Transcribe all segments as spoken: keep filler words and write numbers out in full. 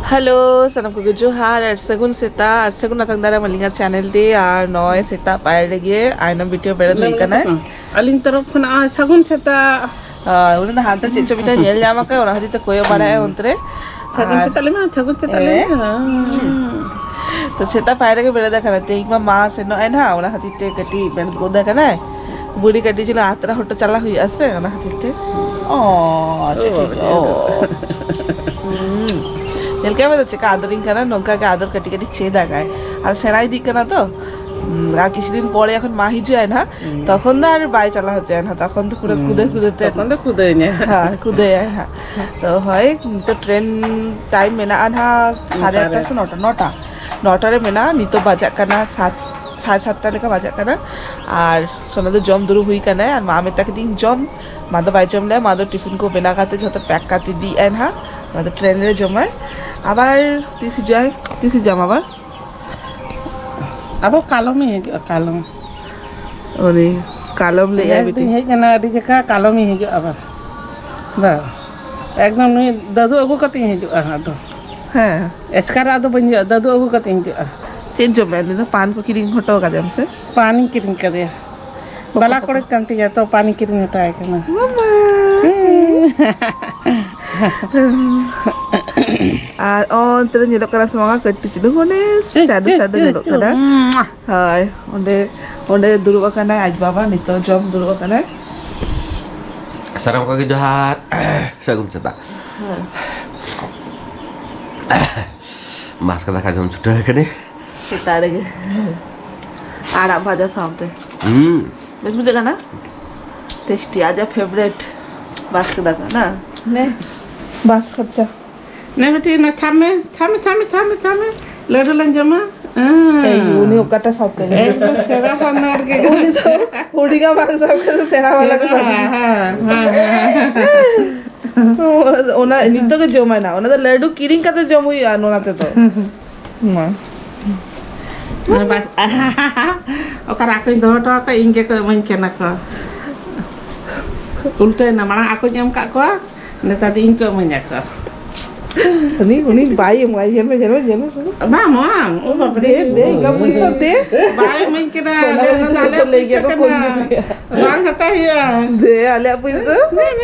Hello, ᱥᱟᱱᱟᱢ ᱠᱚᱜᱮ ᱡᱚᱦᱟᱨ ᱟᱨ ᱥᱟᱹᱜᱩᱱ ᱥᱮᱛᱟᱜ ᱟᱨ ᱥᱟᱹᱜᱩᱱ ᱟᱛᱟᱝ ᱫᱟᱨᱟᱢ ᱟᱹᱞᱤᱧᱟᱜ ᱪᱮᱱᱮᱞ ᱛᱮ᱾ ᱟᱨ ᱱᱚᱜᱼᱚᱭ ᱥᱮᱛᱟᱜ ᱯᱟᱭᱟᱨ ᱨᱮᱜᱮ ᱟᱭᱱᱚᱢ ᱵᱤᱴᱤᱭᱟᱹ ᱵᱮᱨᱮᱫ ᱦᱩᱭ ᱠᱟᱱᱟᱭ᱾ ᱟᱹᱞᱤᱧ ᱛᱚᱨᱚᱯ ᱠᱷᱚᱱᱟᱜ ᱥᱟᱹᱜᱩᱱ ᱥᱮᱛᱟᱜ᱾ ᱟᱨ ᱩᱱᱤ ᱫᱚ ᱦᱟᱱᱛᱮ ᱪᱮᱫ ᱪᱚ ᱢᱤᱫᱴᱟᱝ ᱧᱮᱞ ᱧᱟᱢ ᱟᱠᱟᱫ, ᱚᱱᱟ ᱠᱷᱟᱹᱛᱤᱨ ᱛᱮ ᱠᱚᱭᱚᱜ ᱵᱟᱲᱟᱭᱟ ᱚᱱᱛᱮ ᱨᱮ᱾ ᱥᱟᱹᱜᱩᱱ ᱟᱨ ᱥᱮᱛᱟᱜ ᱞᱟᱹᱭ ᱢᱮ, ᱥᱟᱹᱜᱩᱱ ᱥᱮᱛᱟᱜ ᱞᱟᱹᱭ ᱢᱮ᱾ ᱦᱮᱸ᱾ ᱛᱚ ᱥᱮᱛᱟᱜ ᱯᱟᱭᱟᱨ ᱨᱮᱜᱮ ᱵᱮᱨᱮᱫ ᱟᱠᱟᱱᱟ᱾ ᱛᱮᱦᱮᱧ ᱢᱟ ᱢᱟ ᱥᱮᱱᱚᱜ ᱟᱭ ᱱᱟᱦᱟᱜ, ᱚᱱᱟ ᱠᱷᱟᱹᱛᱤᱨ ᱛᱮ ᱠᱟᱹᱴᱤᱡ ᱵᱮᱨᱮᱫ ᱜᱚᱫ ᱟᱠᱟᱱᱟᱭ᱾ ᱵᱩᱲᱤ ᱠᱟᱹᱴᱤᱡ ᱪᱩᱞᱩᱝ ᱟᱛᱨᱟ ᱦᱚᱴᱚ ᱪᱟᱞᱟᱜ ᱦᱩᱭᱩᱜᱼᱟ ᱥᱮ, ᱚᱱᱟ ᱠᱷᱟᱹᱛᱤᱨ ᱛᱮ᱾ ᱚ, ᱟᱪᱪᱷᱟ, ᱚ, ᱴᱷᱤᱠ ᱜᱮᱭᱟ᱾ ᱚ᱾ ᱦᱩᱸ᱾ ᱧᱮᱞ ᱠᱮᱫ ᱢᱮ ᱛᱚ, ᱪᱮᱠᱟ ᱟᱫᱚᱨᱤᱧ ᱠᱟᱱᱟ, ᱱᱚᱝᱠᱟ ᱜᱮ ᱟᱫᱚᱨ ᱠᱟᱹᱴᱤᱡ ᱠᱟᱹᱴᱤᱡ ᱪᱮᱫ ᱟᱠᱟᱭ᱾ ᱟᱨ ᱥᱮᱬᱟ ᱤᱫᱤᱜ ᱠᱟᱱᱟ ᱛᱚ᱾ ᱦᱩᱸ, ᱟᱨ ᱠᱤᱪᱷᱩ ᱫᱤᱱ ᱯᱚᱨᱮ ᱡᱚᱠᱷᱚᱱ ᱢᱟ ᱦᱤᱡᱩᱜᱼᱟᱭ ᱱᱟᱦᱟᱜ, ᱦᱩᱸ᱾ ᱛᱚᱠᱷᱚᱱ ᱫᱚ ᱟᱨ ᱵᱟᱭ ᱪᱟᱞᱟᱣ ᱦᱚᱪᱚᱭᱟ ᱱᱟᱦᱟᱜ, ᱛᱚᱠᱷᱚᱱ ᱫᱚ ᱯᱩᱨᱟᱹ ᱦᱩᱸ᱾ ᱠᱩᱫᱟᱹ ᱠᱩᱫᱟᱹ ᱛᱮ᱾ ᱛᱚᱠᱷᱚᱱ ᱫᱚ ᱠᱩᱫᱟᱹᱭ ᱧᱟᱭ᱾ ᱦᱮᱸ, ᱠᱩᱫᱟᱹᱭᱟᱭ ᱱᱟᱦᱟᱜ᱾ ᱛᱚ ᱦᱳᱭ, ᱱᱤᱛᱚᱜ ᱴᱨᱮᱱ ᱴᱟᱭᱤᱢ ᱢᱮᱱᱟᱜᱼᱟ ᱱᱟᱦᱟᱜ ᱥᱟᱲᱮ ᱟᱴᱴᱟ ᱱᱚᱴᱟ ᱨᱮ᱾ ᱥᱮ ᱱᱚᱴᱟ, ᱱᱚᱴᱟ᱾ ᱱᱚᱴᱟ ᱨᱮ ᱢᱮᱱᱟᱜᱼᱟ, ᱱᱤᱛᱚᱜ ᱵᱟᱡᱟᱜ ᱠᱟᱱᱟ ᱥᱟᱛ, ᱥᱟᱲᱮ ᱥᱟᱛᱴᱟ ᱞᱮᱠᱟ ᱵᱟᱡᱟᱜ ᱠᱟᱱᱟ᱾ ᱟᱨ ᱥᱳᱱᱟ ᱫᱚ ᱡᱚᱢ ᱫᱩᱲᱩᱵ ᱦᱩᱭ ᱠᱟᱱᱟᱭ, ᱟᱨ ᱢᱟ ᱢᱮᱛᱟ ᱠᱤᱫᱤᱧ ᱡᱚᱢ, ᱢᱟ ᱫᱚ ᱵᱟᱭ ᱡᱚᱢ ᱞᱮᱭᱟ, ᱢᱟ ᱫᱚ ᱴᱤᱯᱷᱤᱱ ᱠᱚ ᱵᱮᱱᱟᱣ ᱠᱟᱛᱮ ᱡᱷᱚᱛᱚ ᱯᱮᱠ ᱠᱟᱛᱮ ᱤᱫᱤᱭᱮᱫᱼᱟᱭ ᱱᱟᱦᱟᱜ, ᱢᱟ ᱫᱚ ᱴᱨᱮᱱ ᱨᱮ ᱡᱚᱢᱟᱭ᱾ ᱟᱵᱟᱨ ᱛᱤᱥ ᱦᱤᱡᱩᱜᱼᱟᱭ, ᱛᱤᱥ ᱦᱤᱡᱩᱜ ᱟᱢ ᱟᱵᱟᱨ? ᱟᱵᱚ ᱠᱟᱞᱚᱢᱮ ᱦᱤᱡᱩᱜᱼᱟ, ᱠᱟᱞᱚᱢ᱾ ᱩᱱᱤ ᱠᱟᱞᱚᱢ ᱞᱟᱹᱭᱮᱫᱼᱟᱭ ᱱᱮᱥ ᱵᱤᱴᱤ᱾ ᱫᱚᱧ ᱦᱮᱡ ᱠᱟᱱᱟ ᱟᱹᱰᱤ ᱡᱟᱠᱟ, ᱠᱟᱞᱚᱢᱤᱧ ᱦᱤᱡᱩᱜᱼᱟ ᱟᱵᱟᱨ᱾ ᱵᱟ, ᱮᱠᱫᱚᱢ ᱱᱩᱭ ᱫᱟᱫᱩ ᱟᱹᱜᱩ ᱠᱟᱛᱮᱧ ᱦᱤᱡᱩᱜᱼᱟ ᱟᱫᱚ᱾ ᱦᱮᱸ᱾ ᱮᱥᱠᱟᱨ ᱟᱫᱚ ᱵᱟᱹᱧ ᱦᱤᱡᱩᱜᱼᱟ, ᱫᱟᱫᱩ ᱟᱹᱜᱩ ᱠᱟᱛᱮᱧ ᱦᱤᱡᱩᱜᱼᱟ᱾ ᱪᱮᱫ ᱡᱚᱢ ᱢᱮ? ᱩᱱᱤ ᱫᱚ ᱯᱟᱱ ᱠᱚ ᱠᱤᱨᱤᱧ ᱦᱚᱴᱚ ᱠᱟᱫᱮᱭᱟᱢ ᱥᱮ? ᱯᱟᱱᱤᱧ ᱠᱤᱨᱤᱧ ᱠᱟᱫᱮᱭᱟ᱾ ᱵᱟᱞᱟ ᱠᱚᱲᱮᱡ ᱠᱟᱱ ᱛᱤᱧᱟ ᱛᱚ, ᱯᱟᱱᱤᱧ ᱠᱤᱨᱤᱧ ᱦᱚᱴᱚ ᱟᱭ ᱠᱟᱱᱟ᱾ ᱢᱟᱢᱟ᱾ ᱦᱩᱸ᱾ ᱟᱨ ᱚᱱᱛᱮ ᱨᱮ ᱧᱮᱞᱚᱜ ᱠᱟᱱᱟ ᱥᱮ ᱵᱟᱝᱟ, ᱠᱟᱹᱴᱤᱡ ᱪᱩᱞᱩᱝ ᱚᱱᱮ ᱪᱩ, ᱥᱟᱰᱩ ᱪᱩ, ᱥᱟᱰᱩ ᱪᱩ, ᱧᱮᱞᱚᱜ ᱪᱩ᱾ ᱠᱟᱱᱟ᱾ ᱢᱩᱟ᱾ ᱦᱳᱭ, ᱚᱸᱰᱮ, ᱚᱸᱰᱮ ᱫᱩᱲᱩᱵ ᱟᱠᱟᱱᱟᱭ ᱟᱡ ᱵᱟᱵᱟ, ᱱᱤᱛᱚᱜ ᱡᱚᱢ ᱫᱩᱲᱩᱵ ᱟᱠᱟᱱᱟᱭ᱾ ᱥᱟᱱᱟᱢ ᱠᱚᱜᱮ ᱡᱚᱦᱟᱨ, ᱥᱟᱹᱜᱩᱱ ᱥᱮᱛᱟᱜ᱾ ᱦᱮᱸ᱾ ᱵᱟᱥᱠᱮ ᱫᱟᱠᱟ ᱡᱚᱢ ᱪᱷᱩᱴᱟᱹᱣ ᱟᱠᱟᱱᱟᱹᱧ᱾ ᱥᱮᱛᱟᱜ ᱨᱮᱜᱮ᱾ ᱟᱲᱟᱜ ᱵᱷᱟᱡᱟ ᱥᱟᱶᱛᱮ᱾ ᱦᱩᱸ᱾ ᱵᱮᱥ ᱵᱩᱡᱷᱟᱹᱜ ᱠᱟᱱᱟ? ᱴᱮᱥᱴᱤ, ᱟᱡᱟᱜ ᱯᱷᱮᱵᱟᱨᱮᱴ ᱵᱟᱥᱠᱮ ᱫᱟᱠᱟ, ᱱᱟ? ᱱᱮ, ᱵᱟᱥ ᱠᱷᱚᱨᱪᱟ᱾ ᱱᱮ ᱵᱤᱴᱤ, ᱱᱟ ᱪᱷᱟᱵ ᱢᱮ, ᱪᱷᱟᱵ ᱢᱮ, ᱪᱷᱟᱵ ᱢᱮ, ᱪᱷᱟᱵ ᱢᱮ, ᱪᱷᱟᱵ ᱢᱮ᱾ ᱞᱟᱹᱰᱩ ᱞᱟᱝ ᱡᱚᱢᱟ᱾ ᱦᱮᱸ᱾ ᱮᱭ, ᱩᱱᱤ ᱚᱠᱟᱴᱟᱜ ᱥᱟᱵ ᱠᱟᱜ ᱢᱮ? ᱮᱠᱫᱚᱢ ᱥᱮᱬᱟ ᱦᱚᱲ ᱱᱚᱰ ᱜᱮ᱾ ᱩᱱᱤ ᱫᱚ ᱦᱩᱰᱤᱧᱟᱜ ᱵᱟᱝ ᱥᱟᱵ ᱠᱟᱜ, ᱥᱮᱬᱟ ᱵᱟᱞᱟ ᱜᱮ ᱥᱟᱵ ᱠᱟᱜ᱾ ᱦᱮᱸ, ᱦᱮᱸ, ᱦᱮᱸ, ᱦᱮᱸ᱾ ᱚᱱᱟ ᱱᱤᱛᱚᱜ ᱜᱮ ᱡᱚᱢᱟᱭ ᱱᱟ᱾ ᱚᱱᱟ ᱫᱚ ᱞᱟᱹᱰᱩ ᱠᱤᱨᱤᱧ ᱠᱟᱛᱮ ᱡᱚᱢ ᱦᱩᱭᱩᱜᱼᱟ ᱱᱚᱣᱟ ᱛᱮᱫᱚ᱾ ᱢᱟ᱾ ᱵᱟᱥ-, ᱚᱠᱟᱨᱮ ᱟᱠᱚᱧ ᱫᱚᱦᱚ ᱦᱚᱴᱚ ᱟᱠᱚᱣᱟ, ᱤᱧ ᱜᱮᱠᱚ ᱤᱢᱟᱹᱧ ᱠᱟᱱᱟ ᱠᱚ᱾ ᱩᱞᱴᱟᱹᱭᱮᱱᱟ, ᱢᱟᱲᱟᱝ ᱟᱠᱚᱧ ᱮᱢ ᱠᱟᱜ ᱠᱚᱣᱟ, ᱱᱮᱛᱟᱨ ᱫᱚ ᱤᱧ ᱠᱚ ᱤᱢᱟᱹᱧᱟ ᱠᱚ᱾ ᱩᱱᱤ, ᱩᱱᱤ ᱵᱟᱭ ᱮᱢᱚᱜᱼᱟ᱾ ᱧᱮᱞ ᱢᱮ, ᱧᱮᱞ ᱢᱮ, ᱧᱮᱞ ᱢᱮ᱾ ᱵᱟᱝ, ᱵᱟᱝ, ᱚ ᱵᱟᱵ ᱨᱮ᱾ ᱫᱮ, ᱫᱮ, ᱤᱧ ᱵᱟᱵᱩ ᱫᱚ ᱫᱮ᱾ ᱵᱟᱭ ᱤᱢᱟᱹᱧ ᱠᱟᱱᱟ᱾ ᱚᱱᱟ ᱟᱞᱮ ᱠᱷᱟᱹᱛᱤᱨ ᱚᱱᱟ ᱛᱮ ᱟᱞᱮ ᱞᱟᱹᱭ ᱜᱮᱭᱟ ᱠᱚ ᱯᱩᱭᱥᱟᱹ ᱠᱚᱧᱡᱩᱥ ᱠᱟᱱᱟ᱾ ᱜᱮᱭᱟ᱾ ᱵᱟᱝ ᱦᱟᱛᱟᱣ ᱦᱩᱭᱩᱜᱼᱟ᱾ ᱫᱮ, ᱟᱞᱮᱭᱟᱜ ᱯᱩᱭᱥᱟᱹ᱾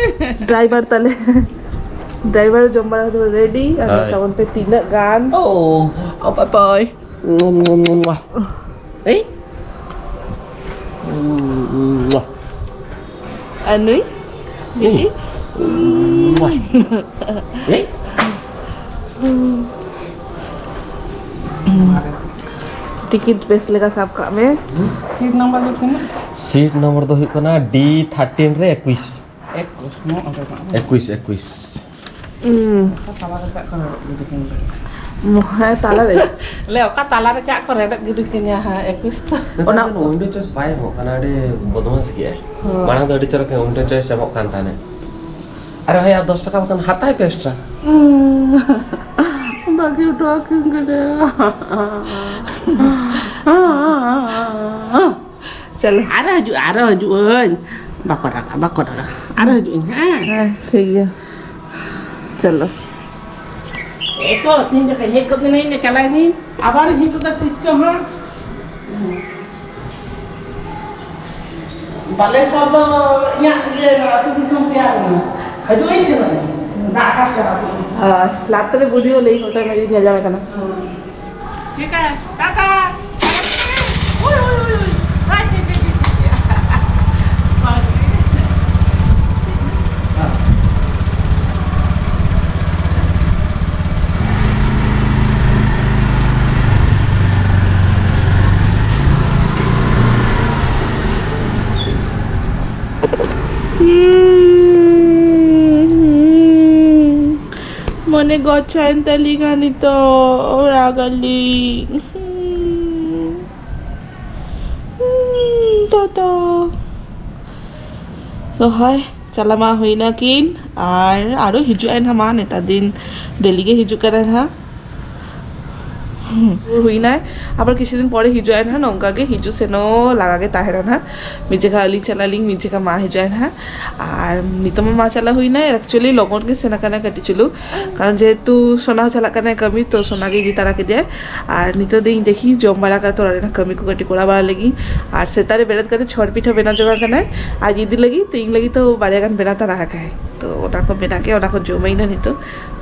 ᱰᱨᱟᱭᱵᱷᱟᱨ ᱛᱟᱞᱮ᱾ ᱰᱨᱟᱭᱵᱷᱟᱨ ᱡᱚᱢ ᱵᱟᱲᱟ ᱠᱟᱛᱮ ᱨᱮᱰᱤ᱾ ᱟᱨ ᱦᱳᱭ᱾ ᱛᱟᱵᱚᱱ ᱯᱮ ᱛᱤᱱᱟᱹᱜ ᱜᱟᱱ᱾ ᱳ, ᱚ, ᱵᱟᱭ ᱵᱟᱭ᱾ ᱮᱭ᱾ ᱟᱨ ᱱᱩᱭ? ᱵᱤᱴᱤ? ᱮᱭ᱾ ᱴᱤᱠᱤᱴ ᱵᱮᱥ ᱞᱮᱠᱟ ᱥᱟᱵ ᱠᱟᱜ ᱢᱮ᱾ ᱥᱤᱴ ᱱᱟᱢᱵᱟᱨ ᱫᱚ ᱛᱤᱱᱟᱹᱜ? ᱥᱤᱴ ᱱᱚᱢᱵᱚᱨ ᱫᱚ ᱦᱩᱭᱩᱜ ᱠᱟᱱᱟ ᱰᱤ ᱛᱷᱟᱨᱴᱤᱱ ᱨᱮ ᱮᱠᱩᱥ᱾ ᱮᱠᱩᱥ, ᱱᱚᱣᱟ ᱚᱸᱰᱮ ᱵᱟᱝ᱾ ᱮᱠᱩᱥ, ᱮᱠᱩᱥ᱾ ᱦᱩᱸ᱾ ᱚᱠᱟ ᱛᱟᱞᱟ ᱨᱮ ᱪᱟᱜ ᱠᱚ ᱨᱮᱰᱮᱫ ᱜᱤᱰᱤ ᱠᱟᱱᱟ? ᱢᱚ-, ᱦᱮᱸ, ᱛᱟᱞᱟ ᱨᱮ᱾ ᱞᱮ, ᱚᱠᱟ ᱛᱟᱞᱟ ᱨᱮ ᱪᱟᱜ ᱠᱚ ᱨᱮᱰᱮᱫ ᱜᱤᱰᱤ ᱠᱟᱱᱟ ᱦᱟᱸᱜ, ᱮᱠᱩᱥ ᱛᱚ᱾ ᱱᱮᱛᱟᱨ ᱚᱱᱟ ᱫᱚ ᱱᱩᱭ ᱩᱭᱤᱱᱰᱳ ᱪᱚᱭᱮᱥ ᱵᱟᱭ ᱮᱢᱚᱜ ᱠᱟᱱᱟ, ᱟᱹᱰᱤ ᱵᱚᱫᱢᱟᱥ ᱜᱮᱭᱟᱭ᱾ ᱦᱳᱭ᱾ ᱢᱟᱲᱟᱝ ᱫᱚ ᱟᱹᱰᱤ ᱪᱚᱨᱚᱠ ᱩᱭᱤᱱᱰᱳ ᱪᱚᱭᱮᱥ ᱮᱢᱚᱜ ᱠᱟᱱ ᱛᱟᱦᱮᱱᱟ᱾ ᱟᱨᱮ ᱵᱷᱟᱭ, ᱟᱨ ᱫᱚᱥ ᱴᱟᱠᱟ ᱵᱟᱠᱷᱟᱱ ᱦᱟᱛᱟᱭ ᱯᱮ ᱮᱠᱥᱴᱨᱟ᱾ ᱵᱟᱹᱜᱤ ᱦᱚᱴᱚ ᱟᱹᱠᱤᱱ ᱠᱟᱱᱟ᱾ ᱪᱚᱞᱚ᱾ ᱟᱨᱚ ᱦᱤᱡᱩᱜ, ᱟᱨᱚ ᱦᱤᱡᱩᱜ ᱟᱹᱧ᱾ ᱵᱟᱠᱚ ᱨᱟᱜᱟ, ᱵᱟᱠᱚ ᱨᱟᱜᱟ᱾ ᱟᱨᱚ ᱦᱤᱡᱩᱜ ᱟᱹᱧ, ᱦᱮᱸ? ᱦᱮᱸ, ᱴᱷᱤᱠ ᱜᱮᱭᱟ᱾ ᱪᱚᱞᱚ᱾ ᱮ ᱛᱚ, ᱛᱤᱦᱤᱧ ᱡᱚᱠᱷᱚᱱ ᱦᱮᱡ ᱜᱚᱫ ᱮᱱᱟᱹᱧ, ᱪᱟᱞᱟᱭ ᱱᱟᱹᱧ᱾ ᱟᱵᱟᱨ ᱦᱤᱡᱩᱜ ᱫᱚ ᱛᱤᱥ ᱪᱚ ᱦᱟᱸᱜ᱾ ᱵᱟᱞᱮᱥᱚᱨ ᱫᱚ ᱤᱧᱟᱹᱜ ᱤᱭᱟᱹ ᱟᱹᱛᱩ ᱫᱤᱥᱚᱢ ᱛᱮᱭᱟᱨ ᱮᱱᱟ᱾ ᱦᱤᱡᱩᱜ ᱟᱹᱧ ᱥᱮ ᱵᱟᱝ? ᱫᱟᱜ ᱟᱠᱟᱫ ᱪᱟᱞᱟᱜ ᱟᱹᱧ᱾ ᱦᱳᱭ, ᱞᱟᱦᱟ ᱛᱮᱞᱮ ᱵᱩᱡᱷᱟᱹᱣ ᱞᱟᱹᱭ ᱦᱚᱴᱚ ᱢᱮ, ᱤᱧ ᱧᱮᱞ ᱧᱟᱢᱮ ᱠᱟᱱᱟ᱾ ᱦᱳᱭ᱾ ᱴᱷᱤᱠ ᱟᱪᱷᱮ, ᱴᱟᱴᱟ᱾ ᱳᱭ, ᱳᱭ, ᱳᱭ, ᱳᱭ᱾ ᱦᱟᱭ, ᱦᱟᱭ, ᱦᱟᱭ, ᱦᱟᱭ᱾ ᱵᱟᱝ᱾ ᱢᱚᱱᱮ ᱜᱚᱪᱷᱟᱭᱮᱱ ᱛᱟᱹᱞᱤᱧᱟ ᱱᱤᱛᱚᱜ, ᱨᱟᱜᱟᱞᱤᱧ᱾ ᱴᱟᱴᱟ᱾ ᱛᱚ ᱦᱳᱭ, ᱪᱟᱞᱟᱣ ᱢᱟ ᱦᱩᱭᱱᱟ ᱠᱤᱱ, ᱟᱨ ᱟᱨᱚ ᱦᱤᱡᱩᱜ ᱟᱭ ᱱᱟᱦᱟᱜ, ᱢᱟ ᱱᱮᱛᱟᱨ ᱫᱤᱱ ᱰᱮᱞᱤ ᱜᱮ ᱦᱤᱡᱩᱜ ᱠᱟᱱᱟᱭ ᱱᱟᱦᱟᱜ᱾ ᱨᱩᱣᱟᱹᱲ ᱦᱩᱭᱱᱟᱭ᱾ ᱟᱵᱟᱨ ᱠᱤᱪᱷᱩ ᱫᱤᱱ ᱯᱚᱨᱮ ᱦᱤᱡᱩᱜ ᱟᱭ ᱱᱟᱦᱟᱜ, ᱱᱚᱝᱠᱟ ᱜᱮ ᱦᱤᱡᱩᱜ ᱥᱮᱱᱚᱜ ᱞᱟᱜᱟ ᱜᱮ ᱛᱟᱦᱮᱱᱟ ᱱᱟᱦᱟᱜ᱾ ᱢᱤᱫ ᱡᱚᱠᱷᱟ ᱟᱹᱞᱤᱧ ᱪᱟᱞᱟᱜ ᱟᱹᱞᱤᱧ, ᱢᱤᱫ ᱡᱚᱠᱷᱟ ᱢᱟ ᱦᱤᱡᱩᱜ ᱟᱭ ᱱᱟᱦᱟᱜ᱾ ᱟᱨ ᱱᱤᱛᱚᱜ ᱢᱟ ᱢᱟ ᱪᱟᱞᱟᱣ ᱦᱩᱭᱱᱟᱭ, actually ᱞᱚᱜᱚᱱ ᱜᱮ ᱥᱮᱱ ᱟᱠᱟᱱᱟᱭ ᱠᱟᱹᱴᱤᱡ ᱪᱩᱞᱩ, ᱠᱟᱨᱚᱱ ᱡᱮᱦᱮᱛᱩ ᱥᱳᱱᱟ ᱦᱚᱸ ᱪᱟᱞᱟᱜ ᱠᱟᱱᱟᱭ ᱠᱟᱹᱢᱤ, ᱛᱚ ᱥᱳᱱᱟ ᱜᱮ ᱤᱫᱤ ᱛᱟᱨᱟ ᱠᱮᱫᱮᱭᱟᱭ᱾ ᱟᱨ ᱱᱤᱛᱚᱜ ᱫᱚ ᱤᱧ ᱫᱮᱠᱷᱤ ᱡᱚᱢ ᱵᱟᱲᱟ ᱠᱟᱛᱮ ᱚᱲᱟᱜ ᱨᱮᱱᱟᱜ ᱠᱟᱹᱢᱤ ᱠᱚ ᱠᱟᱹᱴᱤᱡ ᱠᱚᱨᱟᱣ ᱵᱟᱲᱟ ᱞᱟᱹᱜᱤᱫ᱾ ᱟᱨ ᱥᱮᱛᱟᱜ ᱨᱮ ᱵᱮᱨᱮᱫ ᱠᱟᱛᱮ ᱪᱷᱚᱨ ᱯᱤᱴᱷᱟᱹ ᱵᱮᱱᱟᱣ ᱡᱚᱝ ᱠᱟᱱᱟᱭ, ᱟᱡ ᱤᱫᱤ ᱞᱟᱹᱜᱤᱫ, ᱛᱚ ᱤᱧ ᱞᱟᱹᱜᱤᱫ ᱛᱚ ᱵᱟᱨᱭᱟ ᱜᱟᱱ ᱵᱮᱱᱟᱣ ᱛᱟᱨᱟ ᱟᱠᱟᱭ᱾ ᱛᱚ ᱚᱱᱟ ᱠᱚ ᱵᱮᱱᱟᱣ ᱠᱮᱫ, ᱚᱱᱟ ᱠᱚ ᱡᱚᱢᱟᱹᱧ ᱱᱟᱦᱟᱜ ᱱᱤᱛᱚᱜ᱾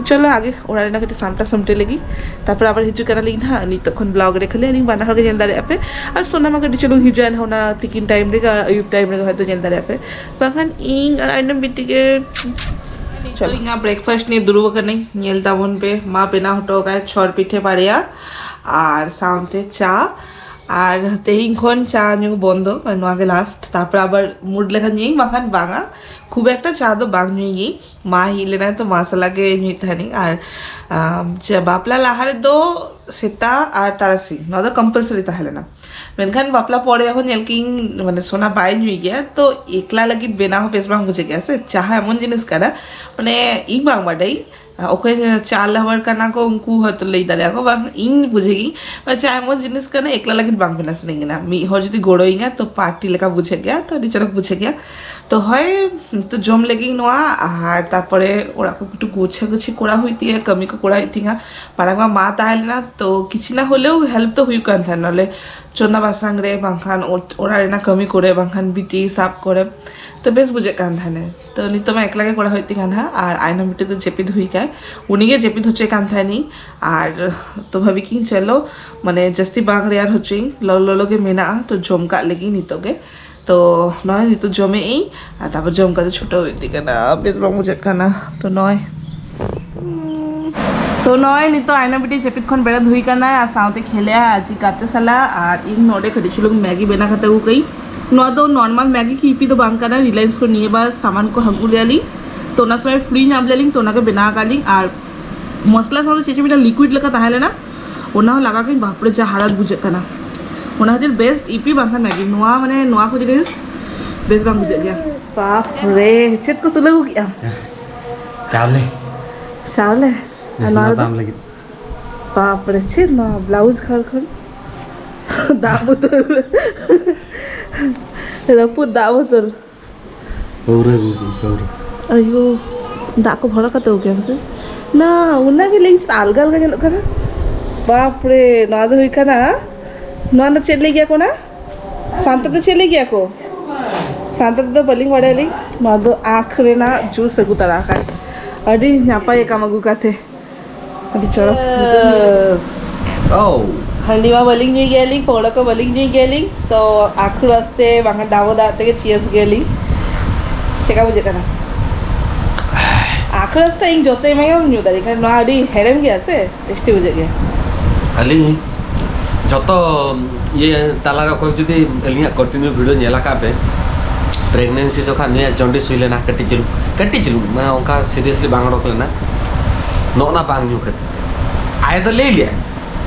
ᱪᱚᱞᱚ ᱟᱜᱮ ᱚᱲᱟᱜ ᱨᱮᱱᱟᱜ ᱠᱟᱹᱴᱤᱡ ᱥᱟᱢᱴᱟ ᱥᱟᱢᱴᱤ ᱞᱟᱹᱜᱤᱫ, ᱛᱟᱨᱯᱚᱨ ᱟᱵᱟᱨ ᱦᱤᱡᱩᱜ ᱠᱟᱱᱟᱞᱤᱧ ᱱᱟᱦᱟᱜ᱾ ᱱᱤᱛᱚᱜ ᱠᱷᱚᱱ ᱵᱞᱚᱜ ᱨᱮ ᱠᱷᱟᱹᱞᱤ ᱟᱹᱞᱤᱧ ᱵᱟᱱᱟ ᱦᱚᱲ ᱜᱮ ᱧᱮᱞ ᱫᱟᱲᱮᱭᱟᱜᱼᱟ ᱯᱮ, ᱟᱨ ᱥᱳᱱᱟ ᱢᱟ ᱠᱟᱹᱴᱤᱡ ᱪᱩᱞᱩᱝ ᱦᱤᱡᱩᱜᱼᱟ ᱱᱟᱦᱟᱜ ᱚᱱᱟ ᱛᱤᱠᱤᱱ ᱴᱟᱭᱤᱢ ᱨᱮᱜᱮ, ᱟᱹᱭᱩᱵ ᱴᱟᱭᱤᱢ ᱨᱮᱜᱮ ᱦᱚᱭᱛᱳ ᱧᱮᱞ ᱫᱟᱲᱮᱭᱟᱜᱼᱟ ᱯᱮ, ᱵᱟᱝᱠᱷᱟᱱ ᱤᱧ ᱟᱨ ᱟᱭᱱᱚᱢ ᱵᱤᱴᱤ ᱜᱮ᱾ ᱪᱚᱞᱚ ᱤᱧᱟᱹᱜ ᱵᱨᱮᱠᱯᱷᱟᱥᱴ ᱱᱤᱭᱮ ᱫᱩᱲᱩᱵ ᱟᱠᱟᱱᱟᱹᱧ, ᱧᱮᱞ ᱛᱟᱵᱚᱱ ᱯᱮ, ᱢᱟ ᱵᱮᱱᱟᱣ ᱦᱚᱴᱚ ᱠᱟᱜᱼᱟᱭ ᱪᱷᱚᱨ ᱯᱤᱴᱷᱟᱹ ᱵᱟᱨᱭᱟ ᱟᱨ ᱥᱟᱶᱛᱮ ᱪᱟ᱾ ᱟᱨ ᱛᱮᱦᱮᱧ ᱠᱷᱚᱱ ᱪᱟ ᱧᱩ ᱵᱚᱱᱫᱚ, ᱢᱟᱱᱮ ᱱᱚᱣᱟ ᱜᱮ ᱞᱟᱥᱴ᱾ ᱛᱟᱨᱯᱚᱨ ᱟᱵᱟᱨ ᱢᱩᱰ ᱞᱮᱠᱷᱟᱱ ᱧᱩᱭᱟᱹᱧ, ᱵᱟᱠᱷᱟᱱ ᱵᱟᱝᱟ, ᱠᱷᱩᱵ ᱮᱠᱴᱟ ᱪᱟ ᱫᱚ ᱵᱟᱝ ᱧᱩᱭ ᱜᱤᱧ᱾ ᱢᱟ ᱦᱮᱡ ᱞᱮᱱᱟᱭ ᱛᱚ ᱢᱟ ᱥᱟᱞᱟᱜ ᱜᱮ ᱧᱩᱭᱮᱫ ᱛᱟᱦᱮᱱᱤᱧ᱾ ᱟᱨ ᱟᱢ, ᱪᱮ ᱵᱟᱯᱞᱟ ᱞᱟᱦᱟ ᱨᱮᱫᱚ ᱥᱮᱛᱟᱜ ᱟᱨ ᱛᱟᱨᱟᱥᱤᱧ ᱱᱚᱣᱟ ᱫᱚ ᱠᱚᱢᱯᱟᱞᱥᱟᱨᱤ ᱛᱟᱦᱮᱸ ᱞᱮᱱᱟ, ᱢᱮᱱᱠᱷᱟᱱ ᱵᱟᱯᱞᱟ ᱯᱚᱨᱮ ᱦᱚᱸ ᱧᱮᱞ ᱠᱤᱧ, ᱢᱟᱱᱮ ᱥᱳᱱᱟ ᱵᱟᱭ ᱧᱩᱭ ᱜᱮᱭᱟ, ᱛᱚ ᱮᱠᱞᱟ ᱞᱟᱹᱜᱤᱫ ᱵᱮᱱᱟᱣ ᱦᱚᱸ ᱵᱮᱥ ᱵᱟᱝ ᱵᱩᱡᱷᱟᱹᱜ ᱜᱮᱭᱟ ᱥᱮ᱾ ᱪᱟ ᱦᱚᱸ ᱮᱢᱚᱱ ᱡᱤᱱᱤᱥ ᱠᱟᱱᱟ, ᱢᱟᱱᱮ ᱤᱧ ᱵᱟᱝ ᱵᱟᱰᱟᱭ, ᱚᱠᱚᱭ ᱪᱟ ᱞᱟᱵᱷᱟᱨ ᱠᱟᱱᱟ ᱠᱚ ᱩᱱᱠᱩ ᱦᱚᱭᱛᱳ ᱞᱟᱹᱭ ᱫᱟᱲᱮᱭᱟᱜᱼᱟ ᱠᱚ, ᱵᱟᱝ ᱤᱧ ᱵᱩᱡᱷᱟᱹᱜ ᱜᱤᱧ, ᱢᱟᱱᱮ ᱪᱟ ᱮᱢᱚᱱ ᱡᱤᱱᱤᱥ ᱠᱟᱱᱟ ᱮᱠᱞᱟ ᱞᱟᱹᱜᱤᱫ ᱵᱟᱝ ᱵᱮᱱᱟᱣ ᱥᱟᱱᱟᱧ ᱠᱟᱱᱟ, ᱢᱤᱫ ᱦᱚᱲ ᱡᱩᱫᱤ ᱜᱚᱲᱚᱭᱤᱧᱟ ᱛᱚ ᱯᱟᱨᱴᱤ ᱞᱮᱠᱟ ᱵᱩᱡᱷᱟᱹᱜ ᱜᱮᱭᱟ, ᱛᱚ ᱟᱹᱰᱤ ᱪᱚᱨᱚᱠ ᱵᱩᱡᱷᱟᱹᱜ ᱜᱮᱭᱟ᱾ ᱛᱚ ᱦᱳᱭ, ᱱᱤᱛᱚᱜ ᱡᱚᱢ ᱞᱟᱹᱜᱤᱫ ᱱᱚᱣᱟ, ᱟᱨ ᱛᱟᱨᱯᱚᱨᱮ ᱚᱲᱟᱜ ᱠᱚ ᱠᱟᱹᱴᱤᱡ ᱜᱳᱪᱷᱟ ᱜᱩᱪᱷᱤ ᱠᱚᱨᱟᱣ ᱦᱩᱭᱩᱜ ᱛᱤᱧᱟᱹ, ᱠᱟᱹᱢᱤ ᱠᱚ ᱠᱚᱨᱟᱣ ᱦᱩᱭᱩᱜ ᱛᱤᱧᱟᱹ᱾ ᱢᱟᱲᱟᱝ ᱢᱟ ᱢᱟ ᱛᱟᱦᱮᱸ ᱞᱮᱱᱟ, ᱛᱚ ᱠᱤᱪᱷᱩ ᱱᱟ ᱦᱚᱞᱮᱣ ᱦᱮᱞᱯ ᱫᱚ ᱦᱩᱭᱩᱜ ᱠᱟᱱ ᱛᱟᱦᱮᱱᱟ, ᱱᱚᱞᱮ ᱪᱚᱸᱫᱟ ᱵᱟᱥᱟᱝ ᱨᱮ, ᱵᱟᱝᱠᱷᱟᱱ ᱚ-, ᱚᱲᱟᱜ ᱨᱮᱱᱟᱜ ᱠᱟᱹᱢᱤ ᱠᱚᱨᱮ, ᱵᱟᱝᱠᱷᱟᱱ ᱵᱤᱴᱤ ᱥᱟᱵ ᱠᱚᱨᱮ, ᱛᱚ ᱵᱮᱥ ᱵᱩᱡᱷᱟᱹᱜ ᱠᱟᱱ ᱛᱟᱦᱮᱱᱟ᱾ ᱛᱚ ᱱᱤᱛᱚᱜ ᱢᱟ ᱮᱠᱞᱟ ᱜᱮ ᱠᱚᱨᱟᱣ ᱦᱩᱭᱩᱜ ᱛᱤᱧ ᱠᱟᱱᱟ ᱱᱟᱦᱟᱜ, ᱟᱨ ᱟᱭᱱᱚᱢ ᱵᱤᱴᱤ ᱫᱚ ᱡᱟᱹᱯᱤᱫ ᱦᱩᱭ ᱠᱟᱭ, ᱩᱱᱤ ᱜᱮ ᱡᱟᱹᱯᱤᱫ ᱦᱚᱪᱚᱭ ᱠᱟᱱ ᱛᱟᱦᱮᱱᱤᱧ᱾ ᱟᱨ ᱛᱚ ᱵᱷᱟᱵᱤ ᱠᱤᱧ ᱪᱚᱞᱚ, ᱢᱟᱱᱮ ᱡᱟᱹᱥᱛᱤ ᱵᱟᱝ ᱨᱮᱭᱟᱲ ᱦᱚᱪᱚᱭᱤᱧ, ᱞᱚᱞᱚ ᱞᱚᱞᱚ ᱜᱮ ᱢᱮᱱᱟᱜᱼᱟ, ᱛᱚ ᱡᱚᱢ ᱠᱟᱜ ᱞᱮᱜᱤᱧ ᱱᱤᱛᱚᱜ ᱜᱮ᱾ ᱛᱚ ᱱᱚᱜᱼᱚᱭ ᱱᱤᱛᱚᱜ ᱡᱚᱢᱮᱜ ᱟᱹᱧ, ᱟᱨ ᱛᱟᱨᱯᱚᱨ ᱡᱚᱢ ᱠᱟᱛᱮ ᱪᱷᱩᱴᱟᱹᱣ ᱤᱫᱤ ᱠᱟᱱᱟ, ᱵᱮᱥ ᱵᱟᱝ ᱵᱩᱡᱷᱟᱹᱜ ᱠᱟᱱᱟ᱾ ᱛᱚ ᱱᱚᱜᱼᱚᱭ, ᱛᱚ ᱱᱚᱜᱼᱚᱭ ᱱᱤᱛᱚᱜ ᱟᱭᱱᱟ ᱵᱤᱴᱤ ᱡᱟᱹᱯᱤᱫ ᱠᱷᱚᱱ ᱵᱮᱨᱮᱫ ᱦᱩᱭ ᱠᱟᱱᱟ, ᱟᱨ ᱥᱟᱶᱛᱮ ᱠᱷᱮᱞᱮᱜᱼᱟ ᱟᱡᱤᱡ ᱜᱟᱛᱮ ᱥᱟᱞᱟᱜ, ᱟᱨ ᱤᱧ ᱱᱚᱰᱮ ᱠᱟᱹᱴᱤᱡ ᱪᱩᱞᱩᱝ ᱢᱮᱜᱤ ᱵᱮᱱᱟᱣ ᱠᱟᱛᱮ ᱟᱹᱜᱩ ᱠᱟᱹᱧ᱾ ᱱᱚᱣᱟ ᱫᱚ ᱱᱚᱨᱢᱟᱞ ᱢᱮᱜᱤ ᱠᱤ ᱤᱯᱤ ᱫᱚ ᱵᱟᱝ ᱠᱟᱱᱟ, ᱨᱤᱞᱟᱭᱮᱱᱥ ᱠᱷᱚᱱ ᱱᱤᱭᱟᱹ ᱵᱟᱨ ᱥᱟᱢᱟᱱ ᱠᱚ ᱟᱹᱜᱩ ᱞᱮᱭᱟ ᱞᱤᱧ, ᱛᱚ ᱚᱱᱟ ᱥᱚᱢᱚᱭ ᱯᱷᱨᱤ ᱧᱟᱢ ᱞᱮᱭᱟ ᱞᱤᱧ, ᱛᱚ ᱚᱱᱟᱜᱮ ᱵᱮᱱᱟᱣ ᱟᱠᱟᱫ ᱞᱤᱧ᱾ ᱟᱨ ᱢᱚᱥᱞᱟ ᱥᱟᱶᱛᱮ ᱪᱮᱫ ᱪᱚ ᱢᱤᱫᱴᱟᱝ ᱞᱤᱠᱩᱭᱤᱰ ᱞᱮᱠᱟ ᱛᱟᱦᱮᱸ ᱞᱮᱱᱟ, ᱚᱱᱟ ᱦᱚᱸ ᱞᱟᱜᱟᱣ ᱠᱟᱹᱧ, ᱵᱟᱯᱨᱮ ᱡᱟ ᱦᱟᱲᱟᱫ ᱵᱩᱡᱷᱟᱹᱜ ᱠᱟᱱᱟ᱾ ᱚᱱᱟ ᱠᱷᱟᱹᱛᱤᱨ ᱵᱮᱥᱴ ᱤᱯᱤ ᱵᱟᱝᱠᱷᱟᱱ ᱢᱮᱜᱤ, ᱱᱚᱣᱟ ᱢᱟᱱᱮ ᱱᱚᱣᱟ ᱠᱚ ᱡᱤᱱᱤᱥ ᱵᱮᱥ ᱵᱟᱝ ᱵᱩᱡᱷᱟᱹᱜ ᱜᱮᱭᱟ᱾ ᱵᱟᱯᱨᱮ, ᱪᱮᱫ ᱠᱚ ᱛᱩᱞᱟᱹᱣ ᱟᱹᱜᱩ ᱠᱮᱜᱼᱟ? ᱪᱟᱣᱞᱮ᱾ ᱪᱟᱣᱞᱮ? ᱟᱨ ᱱᱚᱣᱟ ᱨᱮᱫᱚ? ᱟᱢ ᱞᱟᱹᱜᱤᱫ᱾ ᱵᱟᱯᱨᱮ, ᱪᱮᱫ ᱱᱚᱣᱟ ᱵᱞᱟᱣᱩᱡᱽ ᱠᱷᱟᱲ ᱠᱷᱚᱱ ᱫᱟᱜ ᱵᱳᱛᱚᱞ, ᱨᱟᱹᱯᱩᱫ ᱫᱟᱜ ᱵᱳᱛᱚᱞ᱾ ᱯᱟᱹᱣᱨᱟᱹ ᱟᱹᱜᱩ ᱠᱟᱹᱧ, ᱯᱟᱹᱣᱨᱟᱹ᱾ ᱟᱭᱳ, ᱫᱟᱜ ᱠᱚ ᱵᱷᱚᱨᱟ ᱠᱟᱛᱮ ᱟᱹᱜᱩ ᱠᱮᱭᱟ ᱯᱟᱥᱮ? ᱱᱟ, ᱚᱱᱟ ᱜᱮ ᱞᱟᱹᱭ ᱟᱞᱜᱟ ᱟᱞᱜᱟ ᱧᱮᱞᱚᱜ ᱠᱟᱱᱟ᱾ ᱵᱟᱯᱨᱮ, ᱱᱚᱣᱟ ᱫᱚ ᱦᱩᱭᱩᱜ ᱠᱟᱱᱟ, ᱱᱚᱣᱟ ᱫᱚ ᱪᱮᱫ ᱞᱟᱹᱭ ᱜᱮᱭᱟ ᱠᱚ ᱚᱱᱟ? ᱥᱟᱱᱛᱟᱲ ᱛᱮ ᱪᱮᱫ ᱞᱟᱹᱭ ᱜᱮᱭᱟ ᱠᱚ? ᱥᱟᱱᱛᱟᱲ ᱛᱮᱫᱚ ᱵᱟᱹᱞᱤᱧ ᱵᱟᱲᱟᱭᱟᱞᱤᱧ᱾ ᱱᱚᱣᱟ ᱫᱚ ᱟᱸᱠ ᱨᱮᱱᱟᱜ ᱡᱩᱥ ᱟᱹᱜᱩ ᱛᱟᱨᱟ ᱟᱠᱟᱫ᱾ ᱟᱹᱰᱤ ᱱᱟᱯᱟᱭ ᱟᱠᱟᱢ ᱟᱹᱜᱩ ᱠᱟᱛᱮ᱾ ᱟᱹᱰᱤ ᱪᱚᱨᱚᱠ᱾ ᱳ᱾ ᱦᱟᱺᱰᱤ ᱢᱟ ᱵᱟᱹᱞᱤᱧ ᱧᱩᱭ ᱜᱮᱭᱟᱞᱤᱧ, ᱯᱟᱹᱣᱨᱟᱹ ᱠᱚ ᱵᱟᱹᱞᱤᱧ ᱧᱩᱭ ᱜᱮᱭᱟᱞᱤᱧ, ᱛᱚ ᱟᱸᱠᱷᱩᱲ ᱟᱥᱛᱮ ᱵᱟᱝᱠᱷᱟᱱ ᱰᱟᱵᱚ ᱫᱟᱜ ᱛᱮᱜᱮ ᱪᱤᱭᱟᱨᱥ ᱜᱮᱭᱟᱞᱤᱧ᱾ ᱪᱮᱠᱟ ᱵᱩᱡᱷᱟᱹᱜ ᱠᱟᱱᱟ? ᱟᱸᱠᱷᱩᱲ ᱟᱥᱛᱮ ᱤᱧ ᱡᱚᱛᱚ ᱮᱢᱟᱭᱟᱢ ᱧᱩ ᱫᱟᱲᱮᱭᱟᱜ ᱠᱷᱟᱱ, ᱱᱚᱣᱟ ᱟᱹᱰᱤ ᱦᱮᱲᱮᱢ ᱜᱮᱭᱟ ᱥᱮ? ᱴᱮᱥᱴᱤ ᱵᱩᱡᱷᱟᱹᱜ ᱜᱮᱭᱟ᱾ ᱟᱹᱞᱤᱧ ᱡᱷᱚᱛᱚ ᱤᱭᱟᱹ ᱛᱟᱞᱟᱨᱮ ᱚᱠᱚᱭ ᱡᱩᱫᱤ ᱟᱹᱞᱤᱧᱟᱜ ᱠᱚᱱᱴᱤᱱᱤᱭᱩ ᱵᱷᱤᱰᱤᱭᱳ ᱧᱮᱞ ᱟᱠᱟᱫ ᱯᱮ, ᱯᱨᱮᱜᱱᱮᱱᱥᱤ ᱡᱚᱠᱷᱟᱱ ᱱᱩᱭᱟᱜ ᱡᱚᱱᱰᱤᱥ ᱦᱩᱭ ᱞᱮᱱᱟ, ᱠᱟᱹᱴᱤᱡ ᱪᱩᱞᱩᱝ, ᱠᱟᱹᱴᱤᱡ ᱪᱩᱞᱩᱝ, ᱢᱟᱱᱮ ᱚᱱᱠᱟ ᱥᱤᱨᱤᱭᱟᱥᱞᱤ ᱵᱟᱝ ᱚᱰᱚᱠ ᱞᱮᱱᱟ, ᱱᱚᱜᱼᱚ ᱱᱟ ᱵᱟᱝ ᱧᱩ ᱠᱷᱟᱹᱛᱤᱨ᱾ ᱟᱭ ᱫᱚ ᱞᱟᱹᱭ ᱞᱮᱭᱟ,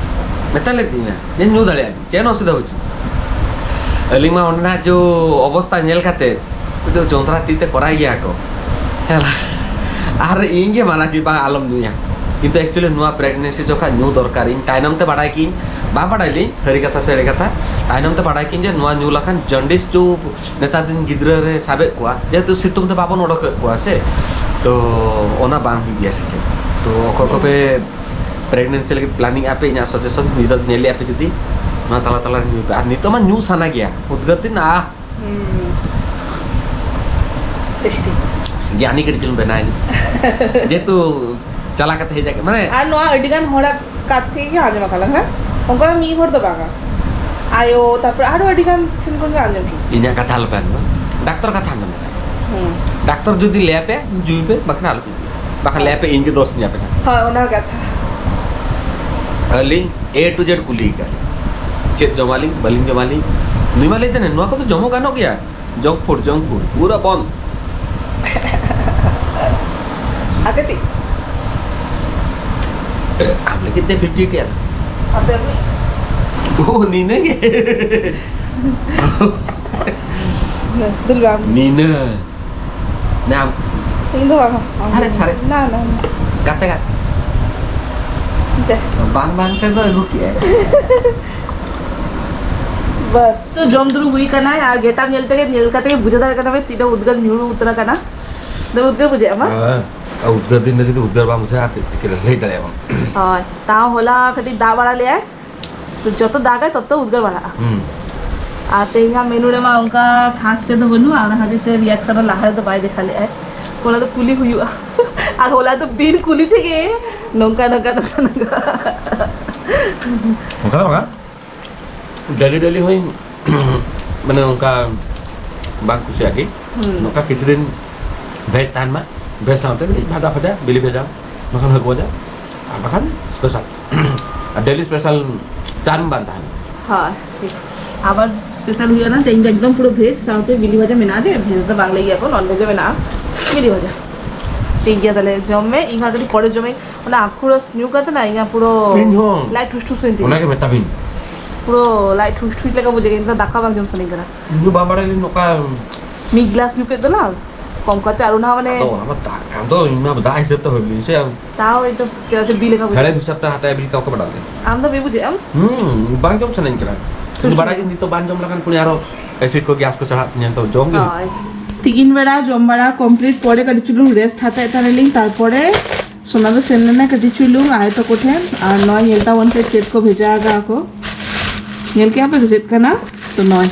ᱢᱮᱛᱟ ᱞᱮᱫᱤᱧᱟ ᱡᱮ ᱧᱩ ᱫᱟᱲᱮᱭᱟᱜᱼᱟ, ᱪᱮᱫ ᱚᱥᱩᱵᱤᱫᱷᱟ ᱵᱟᱹᱪᱩᱜ᱾ ᱟᱹᱞᱤᱧ ᱢᱟ ᱚᱸᱰᱮᱱᱟᱜ ᱡᱚ ᱚᱵᱚᱥᱛᱟ ᱧᱮᱞ ᱠᱟᱛᱮ, ᱩᱱᱠᱩ ᱫᱚ ᱡᱚᱱᱰᱨᱟ ᱛᱤ ᱛᱮ ᱠᱚᱨᱟᱭ ᱜᱮᱭᱟ ᱠᱚ᱾ ᱦᱮᱸ, ᱟᱨ ᱤᱧ ᱜᱮ ᱢᱟᱱᱟ ᱠᱤ ᱵᱟᱝ ᱟᱞᱚᱢ ᱧᱩᱭᱟ᱾ ᱠᱤᱱᱛᱩ ᱮᱠᱪᱩᱭᱮᱞᱤ ᱱᱚᱣᱟ ᱯᱨᱮᱜᱱᱮᱱᱥᱤ ᱡᱚᱠᱷᱟᱡ ᱧᱩ ᱫᱚᱨᱠᱟᱨ᱾ ᱤᱧ ᱛᱟᱭᱱᱚᱢ ᱛᱮ ᱵᱟᱰᱟᱭ ᱠᱤᱧ, ᱵᱟᱝ ᱵᱟᱰᱟᱭ ᱞᱤᱧ, ᱥᱟᱹᱨᱤ ᱠᱟᱛᱷᱟ ᱥᱮ ᱮᱲᱮ ᱠᱟᱛᱷᱟ, ᱛᱟᱭᱱᱚᱢ ᱛᱮ ᱵᱟᱰᱟᱭ ᱠᱤᱧ ᱡᱮ ᱱᱚᱣᱟ ᱧᱩ ᱞᱮᱠᱷᱟᱱ ᱡᱚᱱᱰᱤᱥ ᱡᱚ ᱱᱮᱛᱟᱨ ᱫᱤᱱ ᱜᱤᱫᱽᱨᱟᱹ ᱨᱮ ᱥᱟᱵᱮᱫ ᱠᱚᱣᱟ, ᱡᱮᱦᱮᱛᱩ ᱥᱤᱛᱩᱝ ᱛᱮ ᱵᱟᱵᱚᱱ ᱚᱰᱚᱠᱮᱫ ᱠᱚᱣᱟ ᱥᱮ, ᱛᱚ ᱚᱱᱟ ᱵᱟᱝ ᱦᱩᱭᱩᱜ ᱜᱮᱭᱟ ᱥᱮ ᱪᱮᱫ? ᱛᱚ ᱚᱠᱚᱭ ᱠᱚᱯᱮ ᱯᱨᱮᱜᱱᱮᱱᱥᱤ ᱞᱟᱹᱜᱤᱫ ᱯᱞᱟᱱᱤᱝ ᱟᱯᱮ, ᱤᱧᱟᱹᱜ ᱥᱟᱡᱮᱥᱚᱱ ᱱᱤᱛᱚᱜ ᱧᱮᱞ ᱞᱮᱜᱼᱟ ᱯᱮ ᱡᱩᱫᱤ, ᱱᱚᱣᱟ ᱛᱟᱞᱟ ᱛᱟᱞᱟ ᱨᱮ ᱧᱩᱭ ᱯᱮ᱾ ᱟᱨ ᱱᱤᱛᱚᱜ ᱢᱟ ᱧᱩ ᱥᱟᱱᱟ ᱜᱮᱭᱟ, ᱩᱫᱽᱜᱟᱹᱨ ᱫᱤᱱ, ᱟᱦ᱾ ᱦᱩᱸ᱾ ᱴᱮᱥᱴᱤ᱾ ᱜᱮ ᱟᱹᱱᱤ ᱠᱟᱹᱴᱤᱡ ᱪᱩᱞᱩᱝ ᱵᱮᱱᱟᱣ ᱤᱧ᱾ ᱡᱮᱦᱮᱛᱩ ᱪᱟᱞᱟᱣ ᱠᱟᱛᱮ ᱦᱮᱡ ᱟᱠᱟᱱ, ᱢᱟᱱᱮ ᱟᱨ ᱱᱚᱣᱟ ᱟᱹᱰᱤ ᱜᱟᱱ ᱦᱚᱲᱟᱜ ᱠᱟᱛᱷᱟ ᱜᱮ ᱟᱸᱡᱚᱢ ᱟᱠᱟᱫᱟ, ᱦᱮᱸ? ᱚᱱᱠᱟ ᱢᱤᱫ ᱦᱚᱲ ᱫᱚ ᱵᱟᱝᱟ, ᱟᱭᱳ, ᱛᱟᱨᱯᱚᱨ ᱟᱨᱚ ᱟᱹᱰᱤ ᱜᱟᱱ ᱴᱷᱮᱱ ᱠᱷᱚᱱ ᱜᱮ ᱟᱸᱡᱚᱢ ᱠᱮᱫᱟ᱾ ᱤᱧᱟᱹᱜ ᱠᱟᱛᱷᱟ ᱟᱞᱚᱯᱮ ᱟᱸᱡᱚᱢᱟ, ᱰᱟᱠᱛᱚᱨ ᱠᱟᱛᱷᱟ ᱟᱸᱡᱚᱢ ᱯᱮ᱾ ᱦᱩᱸ᱾ ᱰᱟᱠᱛᱚᱨ ᱡᱩᱫᱤ ᱞᱟᱹᱭ ᱟᱯᱮ, ᱧᱩᱭ ᱯᱮ, ᱵᱟᱠᱷᱟᱱ ᱟᱞᱚᱯᱮ ᱧᱩᱭᱟ, ᱵᱟᱠᱷᱟᱱ ᱞᱟᱹᱭ ᱟᱯᱮ ᱤᱧ ᱜᱮ ᱫᱳᱥ ᱤᱧ ᱟᱯᱮ ᱠᱟᱱᱟ᱾ ᱦᱳᱭ, ᱚᱱᱟ ᱠᱟᱛᱷᱟ᱾ ᱟᱹᱞᱤᱧ A to Z ᱠᱩᱞᱤ ᱠᱟᱜ ᱞᱤᱧ᱾ ᱪᱮᱫ ᱡᱚᱢᱟᱞᱤᱧ, ᱵᱟᱹᱞᱤᱧ ᱡᱚᱢᱟᱞᱤᱧ? ᱱᱩᱭ ᱢᱟ ᱞᱟᱹᱭ ᱛᱟᱦᱮᱱ, ᱱᱚᱣᱟ ᱠᱚᱫᱚ ᱡᱚᱢᱚᱜ ᱜᱟᱱᱚᱜ ᱜᱮᱭᱟ᱾ Junk food, junk food, ᱯᱩᱨᱟᱹ ᱵᱚᱱᱫ᱾ ᱟᱨ ᱠᱟᱹᱴᱤᱡ? ᱟᱢ ᱞᱟᱹᱜᱤᱫ ᱛᱮ ᱯᱷᱤᱯᱴᱤ ᱴᱤ ᱟᱨ᱾ ᱟᱯᱮ ᱟᱹᱜᱩᱭ? ᱳ, ᱱᱤᱱᱟᱹ ᱜᱮ᱾ ᱫᱩᱞ ᱵᱟᱝ᱾ ᱱᱤᱱᱟᱹ᱾ ᱧᱟᱢ᱾ ᱤᱧ ᱫᱚ ᱵᱟᱝ᱾ ᱥᱟᱨᱮ, ᱥᱟᱨᱮ᱾ ᱱᱟ, ᱱᱟ, ᱱᱟ᱾ ᱜᱟᱛᱮ, ᱜᱟᱛᱮ᱾ ᱫᱮ᱾ ᱵᱟᱝ ᱵᱟᱝ ᱛᱮᱫᱚ ᱟᱹᱜᱩ ᱠᱮᱜᱼᱟᱭ᱾ ᱵᱟᱥ᱾ ᱛᱚ ᱡᱚᱢ ᱫᱩᱲᱩᱵ ᱦᱩᱭ ᱠᱟᱱᱟ ᱟᱨ ᱜᱮᱴᱟᱯ ᱧᱮᱞ ᱛᱮᱜᱮ, ᱧᱮᱞ ᱠᱟᱛᱮ ᱜᱮ ᱵᱩᱡᱷᱟᱹᱣ ᱫᱟᱲᱮᱭᱟᱜ ᱠᱟᱱᱟ ᱯᱮ ᱛᱤᱱᱟᱹᱜ ᱩᱫᱽᱜᱟᱹᱨ ᱧᱩᱨᱩ ᱩᱛᱟᱹᱨ ᱟᱠᱟᱱᱟ᱾ ᱫᱚᱢᱮ ᱩᱫᱽᱜᱟᱹᱨ ᱵᱩᱡᱷᱟᱹᱜᱼᱟ ᱢᱟ᱾ ᱦᱮᱸ, ᱟᱨ ᱩᱫᱽᱜᱟᱹᱨ ᱫᱤᱱ ᱨᱮ ᱡᱩᱫᱤ ᱩᱫᱽᱜᱟᱹᱨ ᱵᱟᱝ ᱵᱩᱡᱷᱟᱹᱜᱼᱟ, ᱟᱨ ᱪᱮᱫ ᱪᱤᱠᱟᱹ ᱞᱟᱹᱭ ᱫᱟᱲᱮᱭᱟᱜᱼᱟ ᱵᱚᱱ᱾ ᱦᱳᱭ, ᱛᱟᱣ ᱦᱚᱞᱟ ᱠᱟᱹᱴᱤᱡ ᱫᱟᱜ ᱵᱟᱲᱟ ᱞᱮᱜᱼᱟᱭ, ᱛᱚ ᱡᱚᱛᱚ ᱫᱟᱜᱟᱭ ᱛᱚᱛᱚ ᱩᱫᱽᱜᱟᱹᱨ ᱵᱟᱲᱟᱜᱼᱟ᱾ ᱦᱩᱸ᱾ ᱟᱨ ᱛᱮᱦᱮᱧᱟᱜ ᱢᱮᱱᱩ ᱨᱮᱢᱟ ᱚᱱᱠᱟ ᱠᱷᱟᱥ ᱪᱮᱫ ᱫᱚ ᱵᱟᱹᱱᱩᱜᱼᱟ, ᱚᱱᱟ ᱠᱷᱟᱹᱛᱤᱨ ᱛᱮ ᱨᱤᱭᱟᱠᱥᱚᱱ ᱦᱚᱸ ᱞᱟᱦᱟ ᱨᱮᱫᱚ ᱵᱟᱭ ᱫᱮᱠᱷᱟᱣ ᱞᱮᱜᱼᱟᱭ᱾ ᱚᱱᱟ ᱫᱚ ᱠᱩᱞᱤ ᱦᱩᱭᱩᱜᱼᱟ᱾ ᱟᱨ ᱦᱚᱞᱟ ᱫᱚ ᱵᱤᱱ ᱠᱩᱞᱤ ᱛᱮᱜᱮ ᱱᱚᱝᱠᱟ, ᱱᱚᱝᱠᱟ, ᱱᱚᱝᱠᱟ, ᱱᱚᱝᱠᱟ᱾ ᱚᱱᱠᱟ ᱫᱚ ᱵᱟᱝᱟ᱾ ᱰᱮᱞᱤ ᱰᱮᱞᱤ ᱦᱚᱸᱧ ᱢᱟᱱᱮ ᱚᱱᱠᱟ ᱵᱟᱝ ᱠᱩᱥᱤᱭᱟᱜ ᱜᱮ᱾ ᱦᱩᱸ᱾ ᱱᱚᱝᱠᱟ ᱠᱤᱪᱷᱩ ᱫᱤᱱ ᱵᱷᱮᱡᱽ ᱛᱟᱦᱮᱱ ᱢᱟ, ᱵᱷᱮᱡᱽ ᱥᱟᱶᱛᱮ ᱢᱤᱫ ᱵᱷᱟᱡᱟ ᱯᱷᱟᱡᱟ, ᱵᱤᱞᱤ ᱵᱷᱟᱡᱟ, ᱵᱟᱠᱷᱟᱱ ᱦᱟᱹᱠᱩ ᱵᱷᱟᱡᱟ, ᱟᱨ ᱵᱟᱠᱷᱟᱱ ᱥᱯᱮᱥᱟᱞ᱾ ᱟᱨ ᱰᱮᱞᱤ ᱥᱯᱮᱥᱟᱞ ᱪᱟᱱ ᱵᱟᱝ ᱛᱟᱦᱮᱱᱟ᱾ ᱦᱳᱭ, ᱴᱷᱤᱠ᱾ ᱟᱵᱟᱨ ᱥᱯᱮᱥᱟᱞ ᱦᱩᱭᱩᱜᱼᱟ ᱱᱟ, ᱛᱮᱦᱮᱧ ᱫᱚ ᱮᱠᱫᱚᱢ ᱯᱩᱨᱟᱹ ᱵᱷᱮᱡᱽ ᱥᱟᱶᱛᱮ ᱵᱤᱞᱤ ᱵᱷᱟᱡᱟ ᱢᱮᱱᱟᱜᱼᱟ, ᱡᱮ ᱵᱷᱮᱡᱽ ᱫᱚ ᱵᱟᱝ ᱞᱟᱹᱭ ᱜᱮᱭᱟ ᱠᱚ, ᱱᱚᱱ ᱵᱷᱮᱡᱽ ᱦᱚᱸ ᱢᱮᱱᱟᱜᱼᱟ, ᱵᱤᱞᱤ ᱵᱷᱟᱡᱟ᱾ ᱴᱷᱤᱠ ᱜᱮᱭᱟ, ᱛᱟᱦᱞᱮ ᱡᱚᱢ ᱢᱮ, ᱤᱧ ᱦᱚᱸ ᱠᱟᱹᱴᱤᱡ ᱯᱚᱨᱮ ᱡᱚᱢᱟᱹᱧ᱾ ᱚᱱᱟ ᱟᱹᱠᱷᱩ ᱨᱚᱥ ᱧᱩ ᱠᱟᱛᱮ ᱱᱟ ᱤᱧᱟᱹᱜ ᱯᱩᱨᱟᱹ ᱤᱧ ᱦᱚᱸ ᱞᱟᱡ ᱴᱷᱩᱥ ᱴᱷᱩᱥ ᱮᱱ ᱛᱤᱧᱟ᱾ ᱚᱱᱟᱜᱮ ᱢᱮᱛᱟᱵᱤᱱ᱾ ᱯᱩᱨᱟᱹ ᱞᱟᱡ ᱴᱷᱩᱥ ᱴᱷᱩᱥ ᱞᱮᱠᱟ ᱵᱩᱡᱷᱟᱹᱜ ᱠᱟᱱᱟ, ᱫᱟᱠᱟ ᱵᱟᱝ ᱡᱚᱢ ᱥᱟᱱᱟᱧ ᱠᱟᱱᱟ᱾ ᱤᱧ ᱦᱚᱸ ᱵᱟᱝ ᱵᱟᱲᱟᱭ ᱞᱤᱧ ᱱᱚᱝᱠᱟ᱾ ᱢᱤᱫ ᱜᱞᱟᱥ ᱧᱩ ᱠᱮᱫ ᱫᱚ ᱱᱟ, ᱠᱚᱢ ᱠᱟᱛᱮ ᱟᱨ ᱚᱱᱟ ᱢᱟᱱᱮ ᱟᱫᱚ ᱚᱱᱟ ᱢᱟ ᱫᱟᱜ ᱠᱟᱱ ᱫᱚ, ᱤᱧ ᱢᱟ ᱫᱟᱜ ᱦᱤᱥᱟᱹᱵ ᱛᱮ ᱦᱩᱭ ᱞᱤᱧ ᱥᱮ᱾ ᱛᱟᱣ ᱮᱠᱫᱚᱢ ᱪᱮᱫᱟᱜ ᱪᱚ ᱵᱤ ᱞᱮᱠᱟ ᱵᱩᱡᱷᱟᱹᱜ᱾ ᱦᱮᱲᱮᱢ ᱦᱤᱥᱟᱹᱵ ᱛᱮ ᱦᱟᱛᱟᱣ ᱵᱤᱞ ᱠᱟᱠᱚ ᱵᱟᱰᱟᱭ ᱛᱮ᱾ ᱟᱢ ᱫᱚ ᱵᱤ ᱵᱩᱡᱷᱟᱹᱜ ᱟᱢ? ᱦᱩᱸ, ᱵᱟᱝ ᱡᱚᱢ ᱥᱟᱱᱟᱧ ᱠᱟᱱᱟ᱾ ᱴᱷᱩᱥ ᱤᱧ ᱵᱟᱲᱟᱭ ᱴᱷᱩᱥ᱾ ᱜᱮ ᱱᱤᱛᱚᱜ ᱵᱟᱝ ᱡᱚᱢ ᱞᱮᱠᱷᱟᱱ ᱯᱩᱱᱤ ᱟᱨᱚ ᱮᱥᱤᱰ ᱠᱚ ᱜᱮᱥ ᱠᱚ ᱪᱟᱲᱦᱟᱜ ᱛᱤᱧᱟᱹ, ᱛᱚ ᱡᱚᱢ ᱜᱮ ᱦᱩᱭᱩᱜᱼᱟ᱾ ᱦᱳᱭ᱾ ᱛᱤᱠᱤᱱ ᱵᱮᱲᱟ ᱡᱚᱢ ᱵᱟᱲᱟ ᱠᱚᱢᱯᱞᱤᱴ ᱯᱚᱨᱮ ᱠᱟᱹᱴᱤᱡ ᱪᱩᱞᱩᱝ ᱨᱮᱥᱴ ᱦᱟᱛᱟᱣᱮᱫ ᱛᱟᱦᱮᱱᱟᱞᱤᱧ, ᱛᱟᱨᱯᱚᱨᱮ ᱥᱳᱱᱟ ᱫᱚ ᱥᱮᱱ ᱞᱮᱱᱟ ᱠᱟᱹᱴᱤᱡ ᱪᱩᱞᱩᱝ ᱟᱭᱳ ᱛᱟᱠᱚ ᱴᱷᱮᱱ, ᱟᱨ ᱱᱚᱣᱟ ᱧᱮᱞ ᱛᱟᱵᱚᱱ ᱯᱮ ᱪᱮᱫ ᱠᱚ ᱵᱷᱮᱡᱟ ᱟᱠᱟᱫ ᱠᱚ᱾ ᱧᱮᱞ ᱠᱮᱜᱼᱟ ᱯᱮ ᱛᱚ ᱪᱮᱫ ᱠᱟᱱᱟ? ᱛᱚ ᱱᱚᱜᱼᱚᱭ᱾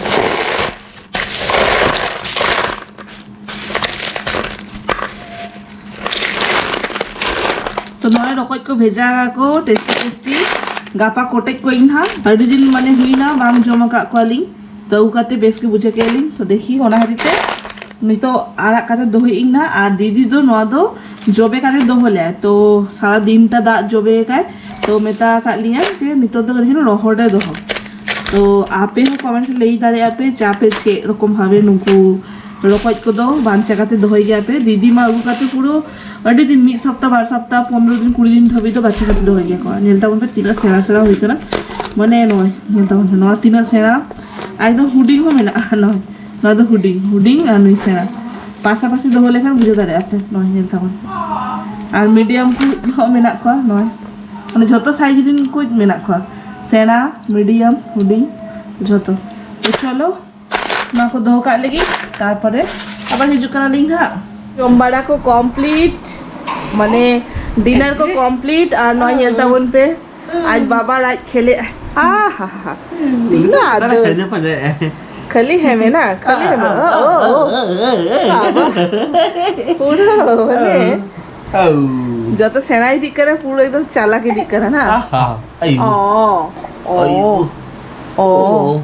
ᱛᱚ ᱱᱚᱜᱼᱚᱭ ᱨᱚᱠᱚᱡ ᱠᱚ ᱵᱷᱮᱡᱟ ᱟᱠᱟᱫ ᱠᱚ, ᱴᱮᱥᱴᱤ ᱴᱮᱥᱴᱤ᱾ ᱜᱟᱯᱟ ᱠᱚᱴᱮᱡ ᱠᱚ ᱤᱧ ᱦᱟᱸᱜ, ᱟᱹᱰᱤ ᱫᱤᱱ ᱢᱟᱱᱮ ᱦᱩᱭᱱᱟ ᱵᱟᱝ ᱡᱚᱢ ᱟᱠᱟᱫ ᱠᱚᱣᱟᱞᱤᱧ᱾ ᱛᱚ ᱟᱹᱜᱩ ᱠᱟᱛᱮ ᱵᱮᱥ ᱜᱮ ᱵᱩᱡᱷᱟᱹᱣ ᱠᱮᱫ ᱞᱤᱧ᱾ ᱛᱚ ᱫᱮᱠᱷᱤ ᱚᱱᱟ ᱠᱷᱟᱹᱛᱤᱨ ᱛᱮ ᱱᱤᱛᱚᱜ ᱟᱲᱟᱜ ᱠᱟᱛᱮ ᱫᱚᱦᱚᱭᱮᱫ ᱤᱧ ᱱᱟᱦᱟᱜ᱾ ᱟᱨ ᱫᱤᱫᱤ ᱫᱚ ᱱᱚᱣᱟ ᱫᱚ ᱡᱚᱵᱮ ᱠᱟᱛᱮ ᱫᱚᱦᱚ ᱞᱮᱫᱟᱭ, ᱛᱚ ᱥᱟᱨᱟ ᱫᱤᱱᱴᱟ ᱫᱟᱜ ᱡᱚᱵᱮ ᱟᱠᱟᱭ᱾ ᱛᱚ ᱢᱮᱛᱟ ᱟᱠᱟᱫ ᱞᱤᱧᱟᱹ ᱡᱮ ᱱᱤᱛᱚᱜ ᱫᱚ ᱠᱟᱹᱴᱤᱡ ᱪᱩᱞᱩᱝ ᱨᱚᱦᱚᱲ ᱨᱮ ᱫᱚᱦᱚ᱾ ᱛᱚ ᱟᱯᱮ ᱦᱚᱸ ᱠᱚᱢᱮᱱᱴ ᱨᱮ ᱞᱟᱹᱭ ᱫᱟᱲᱮᱭᱟᱜᱼᱟ ᱯᱮ ᱡᱮ ᱟᱯᱮ ᱪᱮᱫ ᱨᱚᱠᱚᱢ ᱵᱷᱟᱵᱮ ᱱᱩᱠᱩ ᱨᱚᱠᱚᱡ ᱠᱚᱫᱚ ᱵᱟᱧᱪᱟᱣ ᱠᱟᱛᱮ ᱫᱚᱦᱚᱭ ᱜᱮᱭᱟ ᱯᱮ᱾ ᱫᱤᱫᱤ ᱢᱟ ᱟᱹᱜᱩ ᱠᱟᱛᱮ ᱯᱩᱨᱟᱹ ᱟᱹᱰᱤ ᱫᱤᱱ, ᱢᱤᱫ ᱥᱚᱯᱛᱟ, ᱵᱟᱨ ᱥᱚᱯᱛᱟ, ᱯᱚᱱᱨᱚ ᱫᱤᱱ, ᱠᱩᱲᱤ ᱫᱤᱱ ᱫᱷᱟᱹᱵᱤᱡ ᱫᱚ ᱵᱟᱧᱪᱟᱣ ᱠᱟᱛᱮ ᱫᱚᱦᱚᱭ ᱜᱮᱭᱟ ᱠᱚ᱾ ᱧᱮᱞ ᱛᱟᱵᱚᱱ ᱯᱮ ᱛᱤᱱᱟᱹᱜ ᱥᱮᱬᱟ ᱥᱮᱬᱟ ᱦᱩᱭ ᱠᱟᱱᱟ, ᱢᱟᱱᱮ ᱱᱚᱜᱼᱚᱭ ᱧᱮᱞ ᱛᱟᱵᱚᱱ ᱯᱮ ᱱᱚᱣᱟ ᱛᱤᱱᱟᱹᱜ ᱥᱮᱬᱟ, ᱮᱠᱫᱚᱢ ᱦᱩᱰᱤᱧ ᱦᱚᱸ ᱢᱮᱱᱟᱜᱼᱟ᱾ ᱱᱚᱜᱼᱚᱭ ᱱᱚᱣᱟ ᱫᱚ ᱦᱩᱰᱤᱧ, ᱦᱩᱰᱤᱧ ᱟᱨ ᱱᱩᱭ ᱥᱮᱬᱟ᱾ ᱯᱟᱥᱟᱯᱟᱥᱤ ᱫᱚᱦᱚ ᱞᱮᱠᱷᱟᱱ ᱵᱩᱡᱷᱟᱹᱣ ᱫᱟᱲᱮᱭᱟᱜᱼᱟ ᱯᱮ᱾ ᱱᱚᱜᱼᱚᱭ ᱧᱮᱞ ᱛᱟᱵᱚᱱ ᱯᱮ᱾ ᱟᱨ ᱢᱤᱰᱤᱭᱟᱢ ᱠᱚ ᱦᱚᱸ ᱢᱮᱱᱟᱜ ᱠᱚᱣᱟ᱾ ᱱᱚᱜᱼᱚᱭ ᱢᱟᱱᱮ ᱡᱷᱚᱛᱚ ᱥᱟᱭᱤᱡ ᱨᱮᱱ ᱠᱚ ᱢᱮᱱᱟᱜ ᱠᱚᱣᱟ, ᱥᱮᱬᱟ, ᱢᱤᱰᱤᱭᱟᱢ, ᱦᱩᱰᱤᱧ, ᱡᱷᱚᱛᱚ᱾ ᱛᱚ ᱪᱚᱞᱚ, ᱱᱚᱣᱟ ᱠᱚ ᱫᱚᱦᱚ ᱠᱟᱜ ᱞᱟᱹᱜᱤᱫ, ᱛᱟᱨᱯᱚᱨᱮ ᱟᱵᱟᱨ ᱦᱤᱡᱩᱜ ᱠᱟᱱᱟᱞᱤᱧ ᱦᱟᱸᱜ᱾ ᱡᱚᱢ ᱵᱟᱲᱟ ᱠᱚ ᱠᱚᱢᱯᱞᱤᱴ, ᱢᱟᱱᱮ ᱰᱤᱱᱟᱨ ᱠᱚ ᱠᱚᱢᱯᱞᱤᱴ, ᱟᱨ ᱱᱚᱣᱟ ᱧᱮᱞ ᱛᱟᱵᱚᱱ ᱯᱮ, ᱟᱡ ᱵᱟᱵᱟ ᱟᱡ ᱠᱷᱮᱞᱮ, ᱟᱦᱟ ᱦᱟ, ᱛᱤᱱᱟᱹᱜ ᱟᱫᱚ ᱯᱟᱸᱡᱟᱭ, ᱯᱟᱸᱡᱟᱭ᱾ ᱠᱷᱟᱹᱞᱤ ᱦᱮᱢᱮ ᱱᱟ, ᱠᱷᱟᱹᱞᱤ ᱦᱮᱢᱮ, ᱳ, ᱳ, ᱳ, ᱳ, ᱵᱟᱵᱟ᱾ ᱯᱩᱨᱟᱹ ᱢᱟᱱᱮ ᱡᱚᱛᱚ ᱥᱮᱬᱟ ᱤᱫᱤᱜ ᱠᱟᱱᱟ, ᱯᱩᱨᱟᱹ ᱮᱠᱫᱚᱢ ᱪᱟᱞᱟᱠ ᱤᱫᱤᱜ ᱠᱟᱱᱟ ᱱᱟ᱾ ᱟᱦᱟ, ᱟᱭᱩ᱾ ᱚ, ᱚ, ᱟᱭᱩ᱾ ᱚ᱾ ᱚ᱾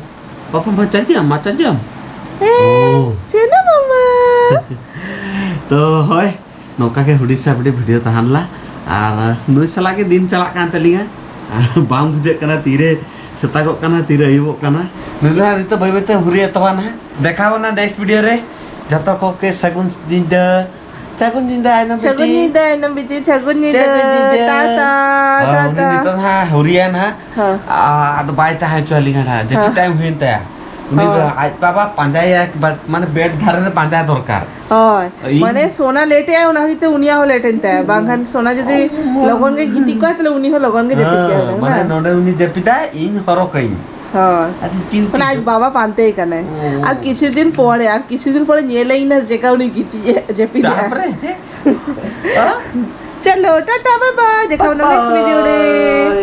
ᱵᱟᱯᱟ, ᱢᱟ ᱪᱟᱡᱟᱢ, ᱢᱟ ᱪᱟᱡᱟᱢ᱾ ᱦᱮᱸ, ᱚ᱾ ᱪᱮᱫ ᱦᱚᱸ ᱵᱟᱝ᱾ ᱛᱚ ᱦᱳᱭ, ᱱᱚᱝᱠᱟ ᱜᱮ ᱦᱩᱰᱤᱧ ᱥᱟ ᱦᱩᱰᱤᱧ ᱵᱷᱤᱰᱤᱭᱳ ᱛᱟᱦᱮᱸ ᱞᱮᱱᱟ᱾ ᱟᱨ ᱱᱩᱭ ᱥᱟᱞᱟᱜ ᱜᱮ ᱫᱤᱱ ᱪᱟᱞᱟᱜ ᱠᱟᱱ ᱛᱟᱹᱞᱤᱧᱟ᱾ ᱟᱨ ᱵᱟᱝ ᱵᱩᱡᱷᱟᱹᱜ ᱠᱟᱱᱟ ᱛᱤᱨᱮ ᱥᱮᱛᱟᱜᱚᱜ ᱠᱟᱱᱟ, ᱛᱤᱨᱮ ᱟᱹᱭᱩᱵᱚᱜ ᱠᱟᱱᱟ᱾ ᱱᱩᱭ ᱫᱚ ᱦᱟᱸᱜ ᱱᱤᱛᱚᱜ ᱵᱟᱹᱭ ᱵᱟᱹᱭ ᱛᱮ ᱦᱩᱨᱤ ᱮᱛᱚᱦᱚᱵᱟ ᱱᱟᱦᱟᱜ᱾ ᱫᱮᱠᱷᱟᱣ ᱵᱚᱱᱟ ᱱᱮᱠᱥᱴ ᱵᱷᱤᱰᱤᱭᱳ ᱨᱮ᱾ ᱡᱚᱛᱚ ᱠᱚᱜᱮ ᱥᱟᱹᱜᱩᱱ ᱧᱤᱫᱟᱹ᱾ ᱥᱟᱹᱜᱩᱱ ᱧᱤᱫᱟᱹ, ᱟᱭᱱᱚᱢ ᱥᱟᱹᱜᱩᱱ ᱵᱤᱴᱤ᱾ ᱧᱤᱫᱟᱹ, ᱟᱭᱱᱚᱢ ᱵᱤᱴᱤ, ᱥᱟᱹᱜᱩᱱ ᱧᱤᱫᱟᱹ᱾ ᱥᱟᱹᱜᱩᱱ ᱧᱤᱫᱟᱹ᱾ ᱴᱟᱴᱟ, ᱦᱳᱭ, ᱩᱱᱤ ᱴᱟᱴᱟ᱾ ᱱᱤᱛᱚᱜ ᱦᱟᱸᱜ ᱦᱩᱨᱤᱭᱟ ᱱᱟᱦᱟᱜ᱾ ᱦᱮᱸ᱾ ᱟ-, ᱟᱫᱚ ᱵᱟᱭ ᱛᱟᱦᱮᱸ ᱦᱚᱪᱚ ᱟᱹᱞᱤᱧ ᱠᱟᱱᱟ, ᱡᱟᱹᱯᱤᱫ ᱦᱮᱸ᱾ ᱴᱟᱭᱤᱢ ᱦᱩᱭᱮᱱ ᱛᱟᱭᱟ᱾ ᱩᱱᱤ ᱫᱚ ᱦᱳᱭ᱾ ᱟᱡ ᱵᱟᱵᱟ ᱯᱟᱸᱡᱟᱭᱟ, ᱵᱟ-, ᱢᱟᱱᱮ ᱵᱮᱰ ᱫᱷᱟᱨᱮ ᱨᱮ ᱯᱟᱸᱡᱟ ᱫᱚᱨᱠᱟᱨ᱾ ᱦᱳᱭ, ᱤᱧ ᱢᱟᱱᱮ ᱥᱳᱱᱟ ᱞᱮᱴ ᱮᱜᱼᱟᱭ, ᱚᱱᱟ ᱠᱷᱟᱹᱛᱤᱨ ᱛᱮ ᱩᱱᱤᱭᱟᱜ ᱦᱚᱸ ᱞᱮᱴ ᱮᱱ ᱛᱟᱭᱟ, ᱵᱟᱝᱠᱷᱟᱱ ᱥᱳᱱᱟ ᱡᱩᱫᱤ ᱞᱚᱜᱚᱱ ᱜᱮ ᱜᱤᱛᱤᱡ ᱠᱚᱜᱼᱟ, ᱛᱟᱦᱞᱮ ᱩᱱᱤ ᱦᱚᱸ ᱞᱚᱜᱚᱱ ᱜᱮ ᱡᱟᱹᱯᱤᱫ ᱠᱮᱭᱟ, ᱦᱮᱸ, ᱢᱟᱱᱮ ᱵᱟᱝ? ᱱᱚᱰᱮ ᱩᱱᱤ ᱡᱟᱹᱯᱤᱫᱟᱭ, ᱤᱧ ᱦᱚᱨᱚᱜ ᱠᱟᱹᱧ᱾ ᱦᱳᱭ᱾ ᱟᱫᱚ ᱪᱤᱱᱛᱟᱹ ᱢᱟᱱᱮ ᱟᱡ ᱵᱟᱵᱟ ᱯᱟᱱᱛᱮᱭ ᱠᱟᱱᱟᱭ᱾ ᱚ᱾ ᱟᱨ ᱠᱤᱪᱷᱩ ᱫᱤᱱ ᱯᱚᱨᱮ, ᱟᱨ ᱠᱤᱪᱷᱩ ᱫᱤᱱ ᱯᱚᱨᱮ ᱧᱮᱞᱮᱧ ᱱᱟ ᱪᱮᱠᱟ ᱩᱱᱤ ᱜᱤᱛᱤᱡ ᱮ, ᱡᱟᱹᱯᱤᱫ ᱮᱜᱼᱟ᱾ ᱛᱟᱯᱚᱨᱮ? ᱦᱮᱸ? ᱪᱚᱞᱚ, ᱴᱟᱴᱟ, ᱵᱟᱭ ᱵᱟᱭ, ᱫᱮᱠᱷᱟ ᱦᱚᱵᱮ ᱱᱮᱠᱥᱴ ᱵᱷᱤᱰᱤᱭᱳ ᱨᱮ᱾ ᱵᱟᱭ᱾